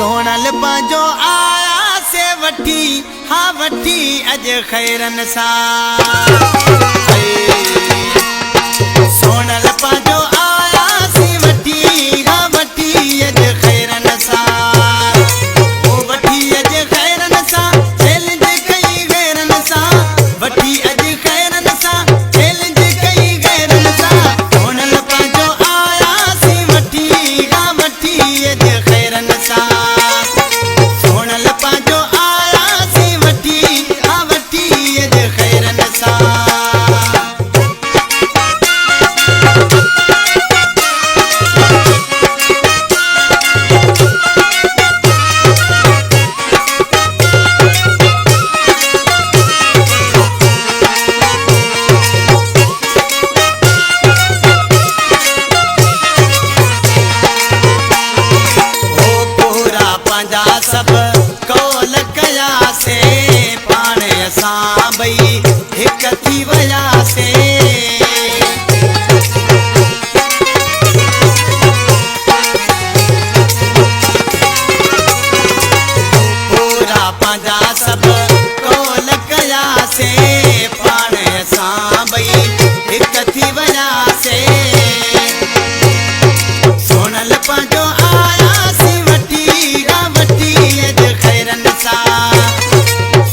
سهڻل پنهنجو آياسي وٺي، ها وٺي اڄ خيرن سان. سهڻل پنهنجو آياسي وٺي، ها وٺي اڄ خيرن سان. او وٺي اڄ خيرن سان، چئلينج ڪئي غيرن سان. وٺي اڄ خيرن سان، چئلينج ڪئي غيرن سان. سهڻل پنهنجو آياسي وٺي، ها وٺي اڄ خيرن سان. سهڻل پنهنجو آياسي وٺي، ها وٺي اڄ خيرن سان. هو پورا پنهنجا سڀ قول ڪياسي، پاڻ اسان ٻئي هڪ ٿي وياسي. پورا پنهنجا سڀ قول ڪياسي، پاڻ اسان ٻئي هڪ ٿي وياسي. سهڻل پنهنجو آياسي وٺي، ها وٺي اڄ خيرن سان.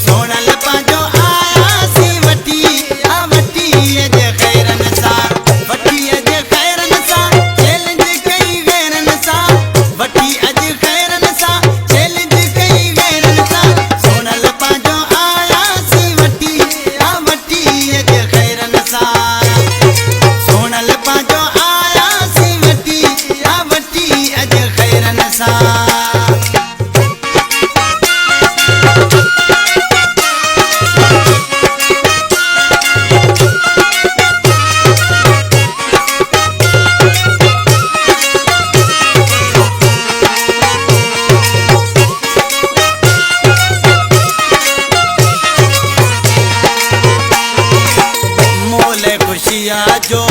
سهڻل پنهنجو آياسي وٺي، ها وٺي اڄ خيرن سان. وٺي اڄ خيرن سان، چئلينج ڪئي غيرن سان. وٺي اڄ خيرن سان، چئلينج ڪئي غيرن سان. سهڻل پنهنجو آياسي وٺي، ها وٺي اڄ خيرن سان. سهڻل پنهنجو آياسي وٺي، ها وٺي اڄ خيرن سان. مول خوشيءَ جو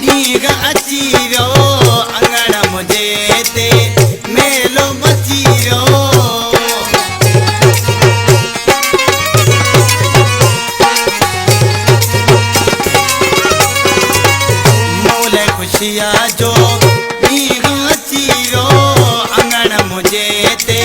ڏينهن اچي ويو، اڱڻ منهنجي تي ميلو مچي ويو. مول خوشيءَ جو ڏينهن اچي ويو، اڱڻ منهنجي تي